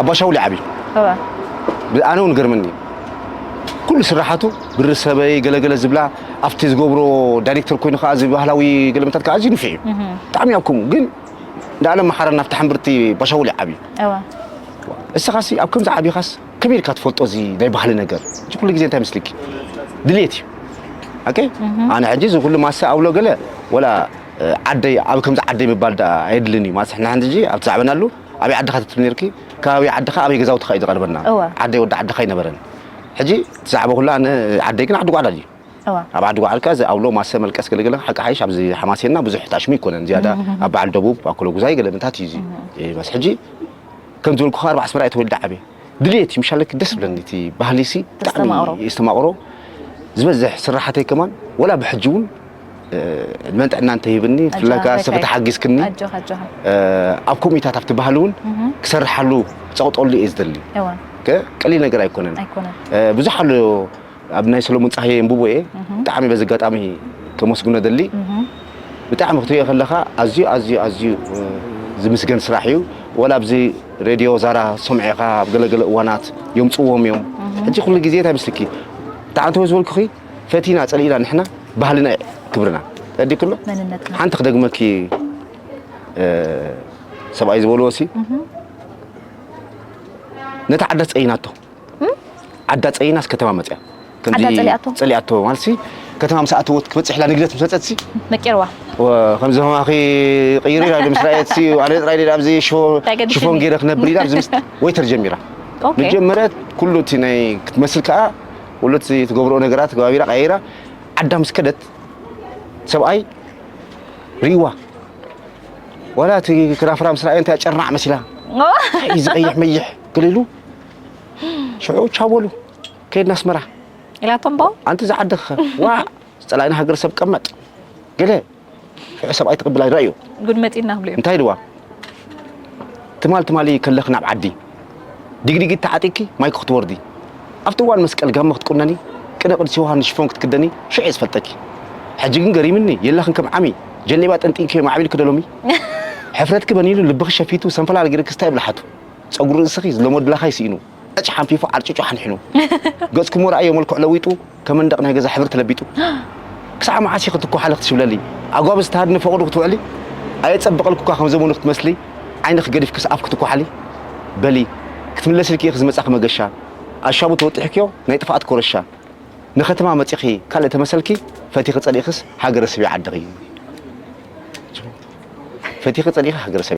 ኣባ ሻውል ይዓብዩ። እወ ኣነ እውን ገርመኒ ኩሉ ስራሓቱ ብሪ ሰበይ ገለገለ ዝብላ ኣብቲ ዝገብሮ ዳይሬክተር ኮይኑ ከዓ እዚ ባህላዊ ገለመታት ከዓ ኣዝዩ ንፍዕ እዩ። ብጣዕሚ ኣብ ከምኡ ግን ንዓለም መሓራ ናብቲ ሓምብርቲ ኣባ ሻውል ይዓብዩ። እወ እስኻሲ ኣብ ከምዚ ዓቢኻስ ከመይ ኢልካ ትፈልጦ እዚ ናይ ባህሊ ነገር? እዚ ኩሉ ግዜ እንታይ ምስልኪ ድልየት እዩ። ኦኬ ኣነ ሕጂ እዚ ኩሉ ማሰ ኣብሎ ገለ ወላ ዓደይ ኣብ ከምዚ ዓደይ ምባል ዳ ኣየድልን እዩ ማለት ንሕና ሕጂ ኣብቲ ዛዕበናሉ ኣበይ ዓድኻ ትትብል ነርኪ? ከባቢ ዓድኻ ኣበይ ገዛውትኻ እዩ ዝቐርበና። እወ። ዓደይ ወዲ ዓድኻ ኣይነበረን። ሕጂ እቲ ዛዕባ ኩላ ኣነ ዓደይ ግን ዓዲ ጓዕዳድ እዩ። እወ ኣብ ዓዲ ጓዕዳድካ እዚ ኣብሎ ማሰ መልቀስ ገለገለ ሓቂ ሓይሽ ኣብዚ ሓማሴና ብዙሕ ታሽሙ ይኮነን ዝያዳ ኣብ በዓል ደቡብ ኣኮለጉዛይ ገለመታት እዩ እዚ። መስ ሕጂ ከም ዝበልኩኻ ኣርባ ኣስመራ እየ ተወልደ ዓብየ ድልየት እዩ ምሻለክ ደስ ብለኒ እቲ ባህሊ ሲ ብጣዕሚ ተስተማቕሮ። የስተማቕሮ ዝበዝሕ ስራሓተይ ከማን ወላ ብሕጂ እውን ዕድመን ጥዕና እንተሂብኒ ፍለካ ኣጆኻ ሰፈ ዘካይ። ተሓጊዝክኒ ኣጆኻ ኣጆኻ ኣብ ኮሚታት ኣብቲ ባህሊ እውን ክሰርሓሉ ክፀቕጠሉ እየ ዝደሊ። እወ ከ ቀሊል ነገር ኣይኮነን። ኣይኮነን ብዙሕ ኣሎ ኣብ ናይ ሰሎሞን ፀሃየ እንብቦ እየ ብጣዕሚ በዚ ኣጋጣሚ ከመስግኖ ደሊ። ብጣዕሚ ክትሪኦ ከለኻ ኣዝዩ ኣዝዩ ኣዝዩ ዝምስገን ስራሕ እዩ። ወላ ኣብዚ ሬድዮ ዛራ ሰምዒኻ ኣብ ገለገለ እዋናት የምፅዎም እዮም። ሕጂ ኩሉ ግዜ እንታይ ምስልኪ ብጣዕሚ ተወ ዝበልኩኺ ፈቲና ፀሊእና ንሕና ባህልና እዩ ክብርና ተዲክሎ መንነትና ሓንቲ ክደግመኪ ሰብኣይ ዝበልዎ ሲ ነታ ዓዳ ፀይናቶ ዓዳ ፀይናስ ከተማ መፅያ ከምዚ ዓዳ ፀሊኣቶ? ፀሊኣቶ ማለትሲ ከተማ ምስ ኣተወት ክበፅሕ ኢላ ንግደት ምስ መፀትሲ መቂርዋ ከምዚ ከማኺ ቀይሩ ኢላ ምስ ረኣየትሲ ኣነ ጥራይ ሌላ ኣብዚ ሽፎ- እንታይ ገዲፍኒ? ሽፎን ገይረ ክነብር ኢላ ኣብዚ ምስ ወይተር ጀሚራ ኦኬ መጀመርያ ኩሉ እቲ ናይ ክትመስል ከዓ ኩሉ እቲ ትገብሮ ነገራት ከባቢራ ቀይራ ዓዳ ምስ ከደት ሰብኣይ ሪዋ ዋላ እቲ ክራፍራ ምስ ረኣየ እንታይ ጨርናዕ መሲላ ኦ፣ እንታይ እዩ ዝቐይሕ መይሕ ገለ ኢሉ ሽዑ ቻው በሉ ከይድና ኣስመራ ኢላቶም ባው ኣንቲ ዝዓድኸ ዋ ዝፀላእና ሃገር ሰብ ቀመጥ ገለ ሽዑ ሰብኣይ ትቕብል ኣይረኣዮ ጉድ መፂና ክብሉ እዮም እንታይ ኢልዋ ትማል ትማሊ ከለኽ ናብ ዓዲ ዲግዲጊት ተዓጢቂ ማይክ ክትወርዲ ኣብቲ እዋን መስቀል ጋሞ ክትቁነኒ ቅነ ቅዱስ ዮሃንስ ሽፎን ክትክደኒ ሽዑ እየ ዝፈልጠኪ ሕጂ ግን ገሪምኒ የላኽን ከም ዓሚ ጀሌባ ጠንጢንኪ ማዕቢልኪ ዶ ሎሚ ሕፍረትኪ በኒኑ ልብኺ ሸፊቱ ሰንፈላል ገይርኪ ስታይ ብልሓቱ ፀጉሪ ርእስኺ ዝለመዱ ላኻይ ስኢኑ ቀጭ ሓንፊፉ ዓርጭጩ ሓንሒኑ ገፅኪ ሞ ረኣዮ መልክዑ ለዊጡ ከም መንደቕ ናይ ገዛ ሕብሪ ተለቢጡ ክሳዕ መዓስ ኢኺ ትኮሓሊ ክትሽብለሊ ኣጓብ ዝተሃድኒ ፈቕዱ ክትውዕሊ ኣየፀብቐልኩካ ከም ዘመኑ ክትመስሊ ዓይንኺ ገዲፍክስ ኣፍኪ ትኮሓሊ በሊ ክትምለስልኪ ኢኺ ዝመፃኺ መገሻ ኣሻቡ ተወጢሕክዮ ናይ ጥፍኣት ኮረሻ ንኸተማ መፂኺ ካልእ ተመሰልኪ ፈቲኺ ፀሊእኽስ ሃገረ ስቢ ዓድኺ ፈቲኺ ፀሊእኺ ሃገረ ሰብ